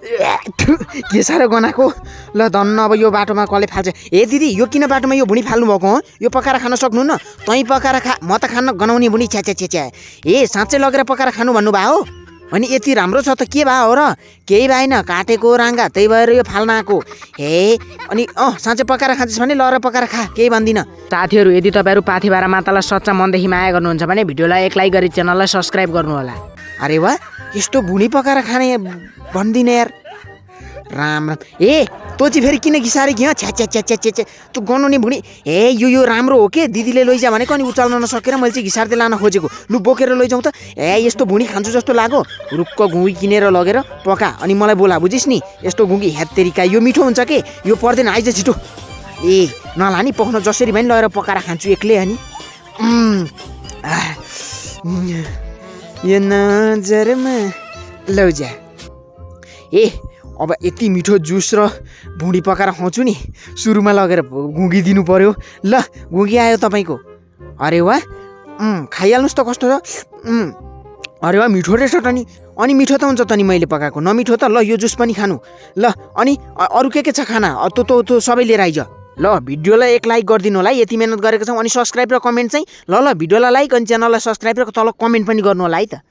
के साह्रो गनाएको ल धन्न अब यो बाटोमा कसले फाल्छ ए दिदी यो किन बाटोमा यो भुँडी फाल्नु भएको हो यो पकाएर खान सक्नु न तँ पकाएर खा म त खान गनाउने भुँडी छ्या छ्या छ्या ए साँच्चै लगेर पकाएर खानु भन्नुभयो हो अनि यति राम्रो छ त के भयो हो र केही भएन काटेको राङ्गा त्यही भएर यो फाल्न आएको हे अनि साँच्चै पकाएर खान्छस् भने लएर पकाएर खा केही भन्दिनँ साथीहरू यदि तपाईँहरू पाथिभारा मातालाई सच्चा मनदेखि माया गर्नुहुन्छ भने भिडियोलाई एक लाइक गरी च्यानललाई सब्सक्राइब गर्नु होला अरे वाह यस्तो भुँडी पकाएर खाने भन्दिनँ यार राम राम ए तँ चाहिँ फेरि किन घिसारे कि छ्या छ्या छ्या छ्या छ्या तँ गनाउने भुँडी ए यो राम्रो हो के दिदीले लैजा भनेको अनि उचाल्न नसकेर मैले चाहिँ घिसार्दै लान खोजेको लु बोकेर लैजाउँ त ए यस्तो भुँडी खान्छु जस्तो लाग्यो रुक्क घुँगी किनेर लगेर पका अनि मलाई बोला बुझिस् नि यस्तो घुँगी हेत्तेरिका यो मिठो हुन्छ के यो पर्दैन आइज छिटो ए नला नि पकाउन जसरी भए नि लगेर पकाएर खान्छु एक्लै अनि यो नजरमा लौजा ए अब यति मिठो जुस र भुँडी पकाएर खुवाउँछु नि सुरुमा लगेर घुँगी दिनु पर्यो ल घुँगी आयो तपाईँको अरे वाह खाइहाल्नुहोस् त कस्तो छ अरे वाह मिठो रहेछ त नि अनि मिठो त हुन्छ त नि मैले पकाएको नमिठो त ल यो जुस पनि खानु ल अनि अरू के छ खाना त्यो सबै लिएर आइज ल भिडियोलाई एक लाइक गरिदिनु होला यति मेहनत गरेको छौँ अनि सब्सक्राइब र कमेन्ट चाहिँ ल भिडियोलाई लाइक अनि च्यानललाई सब्सक्राइब र तल कमेन्ट पनि गर्नु होला है त